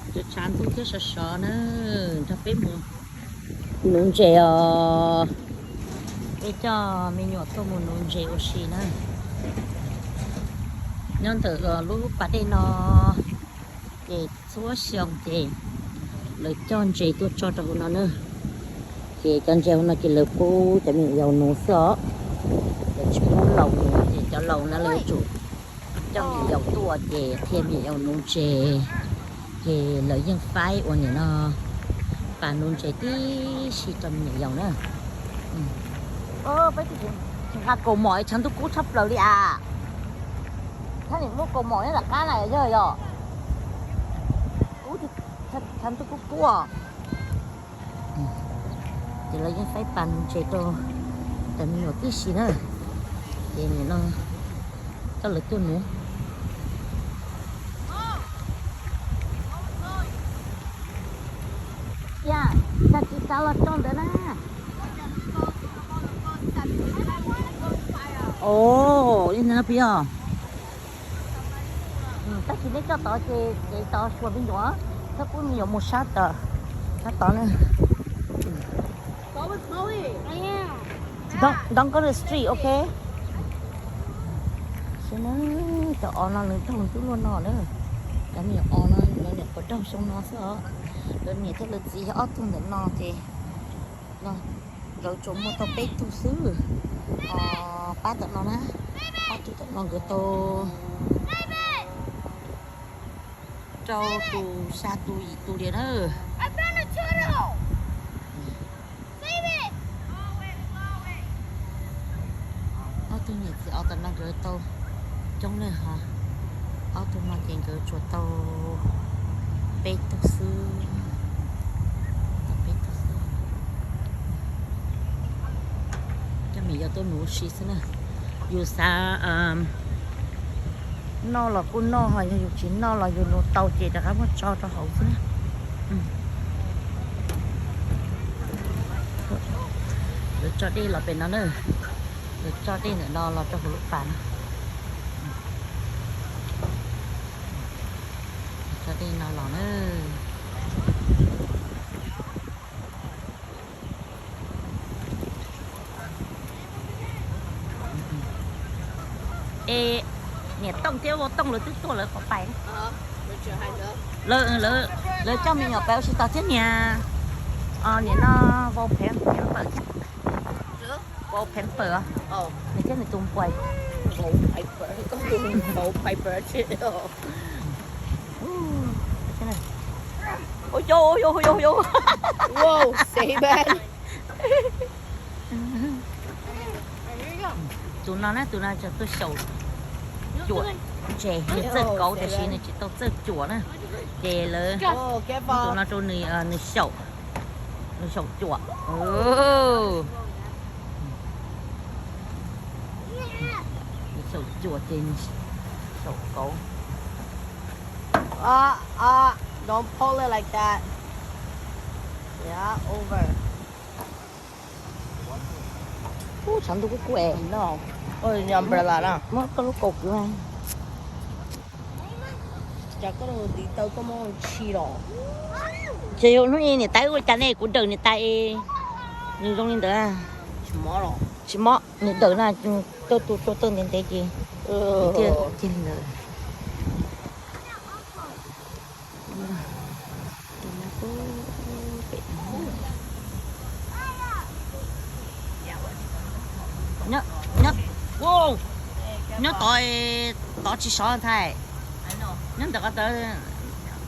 Tshav ntuj thiab sov sov na, nrog peb mus nuv ntses os. Peb coj me nyuam tuaj mus nuv ntses ua si na. Nyob ntawm lub pas dej no ces txhua xyoo ces lawv coj ntses tuaj tso rau hauv no na. Ces cov ntses hauv no ces lawv pub cov me nyuam yaus nuv xwb os. Lawv tsis pub laus nuv, ces cov laus no lawv yuav tsum coj me nyuam yaus tuaj ces qhia me nyuam yaus nuv ntses, ces lawv yeej faib ua nim no pas nuv ntses tib si rau me nyuam yaus na. Peb tsis nqa kaus mom, tshav ntuj kub tshaj plaws li as. Thaj nim muab kaus mom nyob tom qab na yog yog. Kub, tshav ntuj kub kub os. Ces lawv yeej faib pas nuv ntses rau cov me nyuam tib si na. Ces nim no coj lawv tuaj nuv. Yog, tsis tau los rau ntawd na. Ov, li ntawd peb os. Tab sis neb coj tod ces, ces tod xyuas me nyuam, txhob pub me nyuam mus sab tod, sab tod na. Don't, don't go to the street, okay? Xyov na, cov os no nws raug ntub luaj no na. Cov me nyuam os no lawv niam quav raug xyoo no xwb os. Lawv niam thiab lawv txiv yog ob tug ntawm no ces no nkawd tsuas muaj tau peb tug xwb. Os, pab ntawm no na, ob tug ntawm no nkawd tau rau tus xya tus yim tus li na. Ob tug niam txiv os tam no nkawd tau coob ne ho. Ob tug no ces nkawd tsuas tau peb tug xwb. Tau peb tug xwb. Coj me nyuam yaus tuaj nuv ua si xwb na. Yus xav noj los kuj noj, ho yog yus tsis noj los yus nuv tau ces rov qab muab tso rau hauv xwb na. Lawv tso dej los pem no na. Lawv tso dej ntawm no los rau hauv lub pas no. Tso dej no los na. Es niam Tooj thiab Vau Tooj lawv twb tuaj lawv qhov pais. Lawv, lawv coj me nyuam pais ua si tod thiab niam. Niam no Vau Phev Pawm thiab. Vau Phev Pawm, nws thiab nws tus npuais. Tus no na, tus no tseem tuaj xyaum cuam ntses, nws txawj kauv tiam sis nws tsis tau txawj cuam na. Ces lawv, tus no rau nws, nws xyaum, nws xyaum cuam. Nws xyaum cuam ces nws xyaum kauv. Uh, uh, don't pull it like that. Yeah, over. Ub, tshav ntuj kub kub es. No. Oj, umbrella na. Muab koj lub kaus kwv na. Cas koj tiv taw koj muab ntshis los? Ces yog hnub i niam tais ua cas ne, kuv dawm niam tais es nws zoo li ntawd. Tsis mob los? Tsis mob, nws dawm na, tau tus rau tawj ntev ntev ces thiaj li ntawd. Nyob, nyob tod, tod tsis sov nthaij. Nyob ntawm qhov ntawd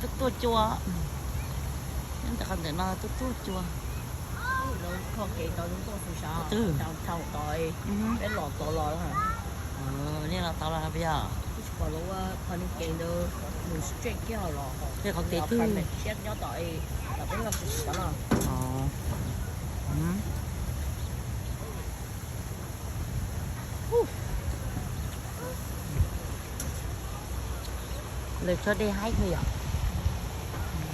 tuaj tuaj cua. Nyob ntawm qhov ntawm no tuaj tuaj cua. Twb, nej los tod los peb yog. Tej qhov kev twg. Lawv tso dej haib kawg yom.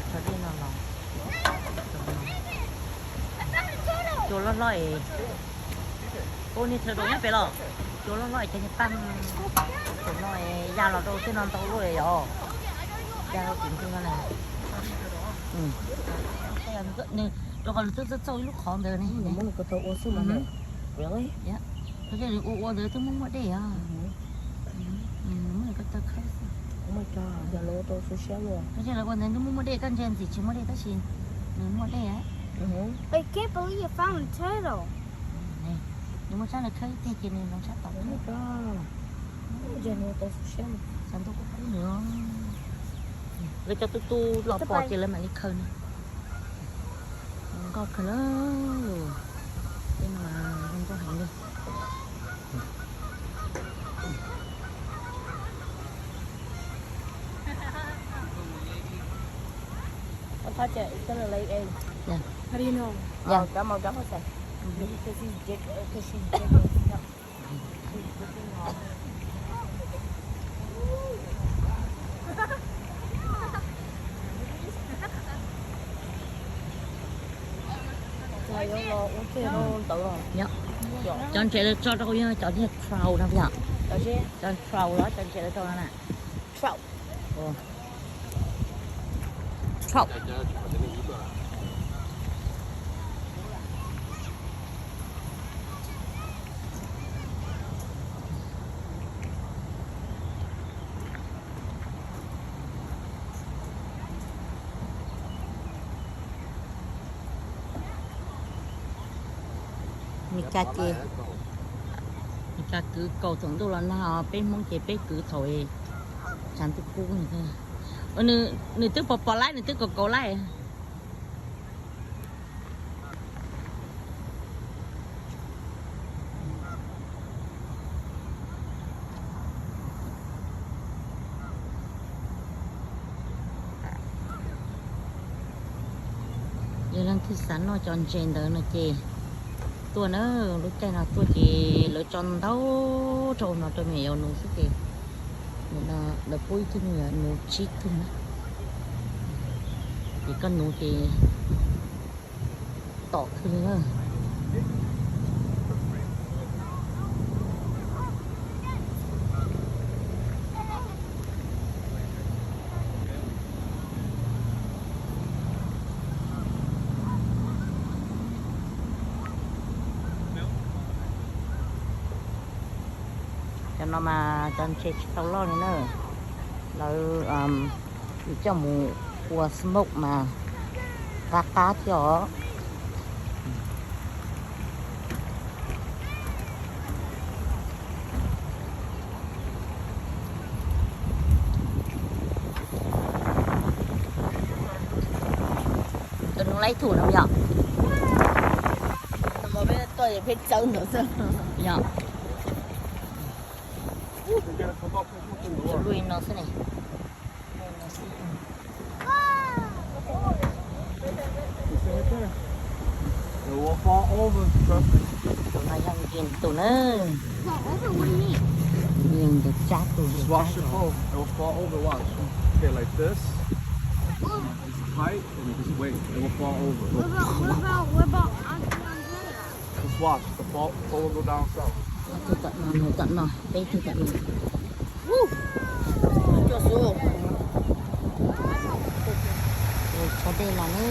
Tso dej no los. Cua loj loj es, ua niag thawv daus nyob pem los. Cua loj loj es cov niag paj, cov no ya los rau tej no ntau luaj yom. Ya rau tim ntug no na. Nws, rau qhov nws twb txawj txauj ib lub qhov ntawd ne. Muab nws ko taw ua xwb no. Really? Yog, nws ua ua ntawd twb muaj muaj dej os. Muab nws ko taw khawb xwb. Oh my god, yog lawv ua tau xu siab luaj. Tab sis lawv ua ntawd twb muaj muaj dej, koj ntsia ntxim tsis muaj dej tab sis nws muaj dej. I can't believe you found a turtle. Nws muaj sab nws khawb ib teg ces nws los sab tod. Oh my god. Xav ntuj kub kub nws. Lawv cov tu tu los pom ces lawv mam li khaws nws. Nkauj kawg lawm. Tej no zoo nkauj heev li. How do you know? Yeah. Oh, grandma, grandpa said. Because he's dig-, because she's digging. Cov ntses lawv tso rau yog cov niag trout no yom. Cov trout los cov ntses lawv rau no na. Trout. Trout. Nws tsa ces, nws tsa kwv kaus thaum ntuj los nag os, peb Hmoob ces peb kwv thaum tshav ntuj kub. Nws twb pom pom laib, nws twb kaus kaus laib. Yog leej twg xav noj cov ntses ntawd no ces tuaj na, lub caij no tuaj ces lawv tso ntau rau no rau me nyuam yaus nuv xwb ces lawv pub ib tug me nyuam nuv tsib tug na. Ces koj nuv ces tom khwv li na. Cov no mas cov ntses tsis tau loj li na. Lawv coj mus ua smoke mas qab qab thiab os. Tus nus laib tug no yom. Peb tuaj peb txawb ntawd xwb. Yog. Tus luj no xwb ne. It will fall over, trust me. Tus no yog nkim tus na. Fall over? What do you mean? Nkim tus tsab tus. Just watch it fall. It will fall over, watch. Okay, like this. It's tight and just wait. It will fall over. What about, what about, what about Auntie Andrea? Just watch. The fall, fall will go down south. Tus tom no, tus tom no, peb tus tom no. Tso dej los na.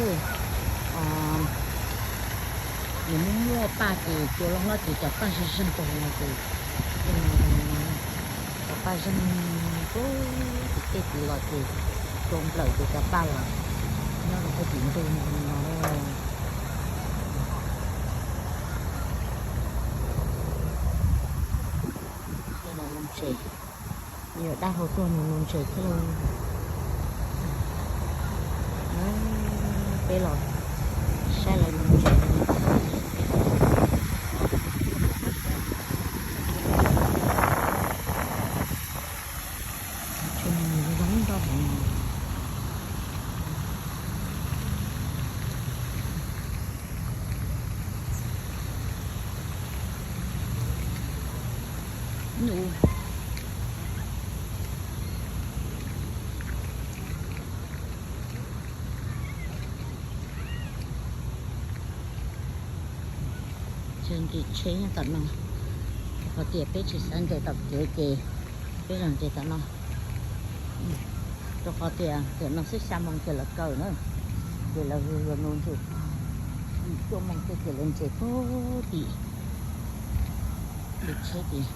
Nws muaj muaj paj ces cua loj hlob ces cov paj zeeg zeeg rau no ces, cov paj zeeg, ces tej tis los ces cua nplawm ces cov paj los nyob rau puag tim ntug no. Tej no ntses. Yuav dab hau tuaj nws mus ntses thiab. Peb los saib lawv mus ntses. Tsuas nws zoo nkauj heev. Tsheb nyob tom no, rau qhov tias peb tsis xav nres tom kev ces peb los nres tom no. Rau qhov tias tam no xwb xya moo ces lawv kaw na. Ces lawv yuav nus ntses, tuaj moog tej ces lawv ntses pug tim, tim tsheb ces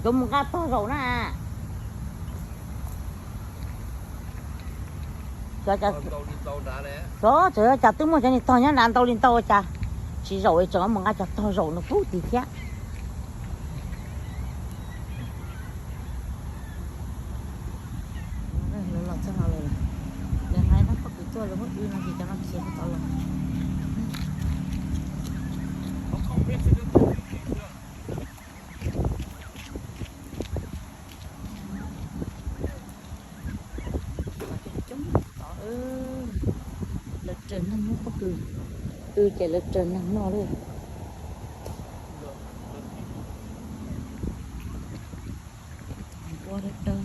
yuav mus nqa tog zaum na. Xyov, cas twb muaj cov niag tog nyob nrad ntau li ntau cas tsis zaum, tseem mus nqa cov tog zaum no pub tim thiab. Lawv los txog no lawm, lawv hais no pob kws tuaj lawv muab w no ces cov no khiav tod los. Coob tod, lawv raws neeg muab pob kws w ces lawv raws neeg noj lawm. Ua dawb dawb.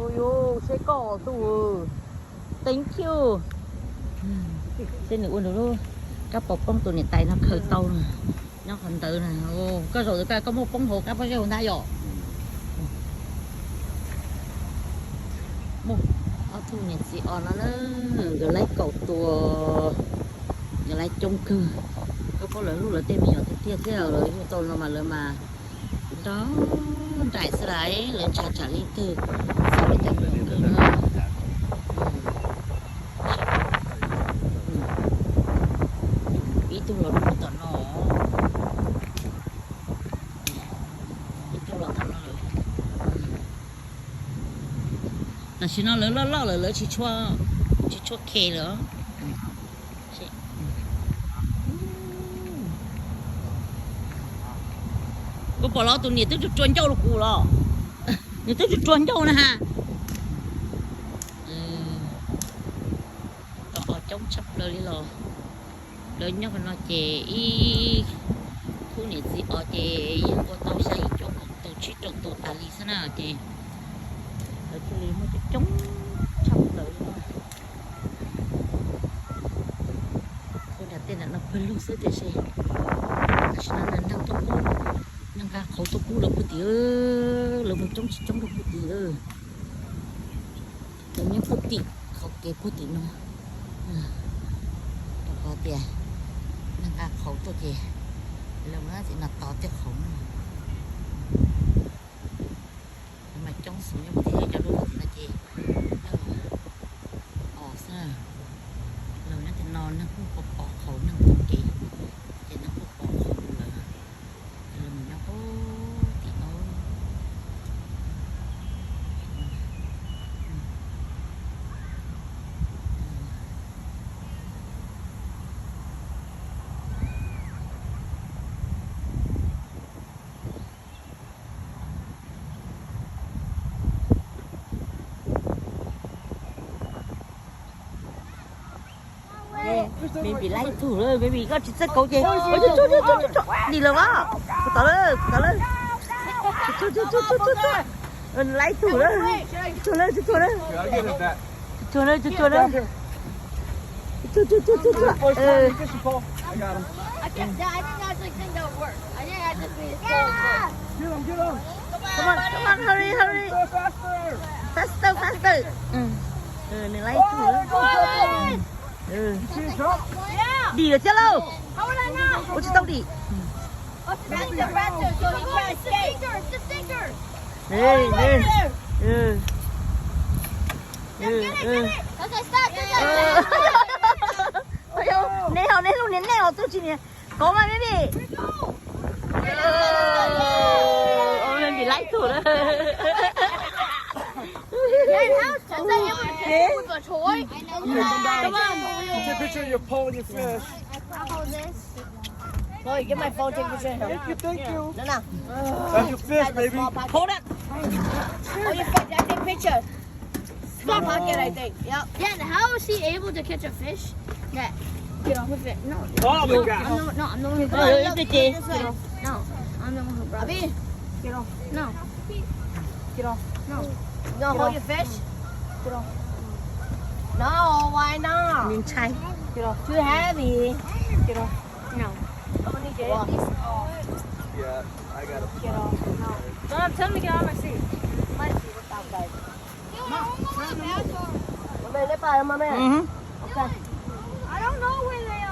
Ua yuav seb koj tus, thank you. Seb nws ua nws lub kab pos poob tus niam tais no khaws tau na. Nyob qhov ntawd na. Koj zaum ntawd koj muaj poob hauv kab pob zeb hauv ntag yom. Muaj ob tug niam txiv os no na, nkawd laib kaum tus, nkawd laib coob kawg. Koj paub lawv hlub lawv tej me nyuam tiag tiag thiab, lawv yug tau no mas lawv mas nrog nraim xwb las, lawv ntshaw tsam li twg, xav li cas me nyuam nkawd na. Ib tug los rau tom no, ib tug los tom no lawm. Tam sim no lawv loj loj lawm, lawv tsis tshua, tsis tshua khe lawm. Kuv pom los tus niam twb tsuag tsuag ncauj rau kuv los, nws twb tsuag tsuag ncauj na ha. Cov os coob tshaj plaws li los. Lawv nyob qhov no ces ib khub niam txiv os ces yeej ua tau xya yim cuaj kaum tus tsib rau tus tas li xwb na ces lawv thiaj li muaj coob tshaj plaws li no. Ua nram tej ntawm no pawg lug xwb tiam sis tam sim no neeg tuaj kub, neeg nqa qhauv tuaj kub lawv puag tim, lawv mus coob tsis coob rau puag tim lawm. Lawv nyob puag tim qhov kev puag tim no, rau qhov tias neeg nqa qhauv tuaj ces lawv mus nyob tim no tod tej qhauv no. Mas coob xwb nyob puag tim cov lub tim no ces os xwb. Lawv nyob tim no neeg kuj pov pov qhauv neeg puag kev, ces neeg kuj pov qhauv lawv, lawv mus nyob puag tim no. Baby laib tug lawm, baby koj tsis txawj kauv ces, dim lawm as, puag tod lawm, puag tod lawm. Laib tug lawm, tsuag lawm, tsuag lawm, tsuag lawm, tsuag lawm. Come on, come on, hurry, hurry. Faster, faster. Nws laib tug lawm. Dim lawm thiab lauj. Ua tsis tau dim. Neb ho neb lub niag neej los tuaj tsis nias kauv mas baby. Baby laib tug lawm. Take a picture of your pole and your fish. Chloe, get my phone, take a picture of him. Thank you, thank you. No, no. That's your fish, baby. Hold up. Oh, your fish, I take picture. Small pocket, I think. Yep. Dad, how is he able to catch a fish? Dad, get off of it. No. Oh my God. I'm the, no, I'm the one who brought it. Look, look this way. No, I'm the one who brought it. Abhi, get off. No. Get off. No. You gonna hold your fish? Get off. No, why not? Ntshai. Too heavy. No. Don't tell me get on my seat. I don't know where they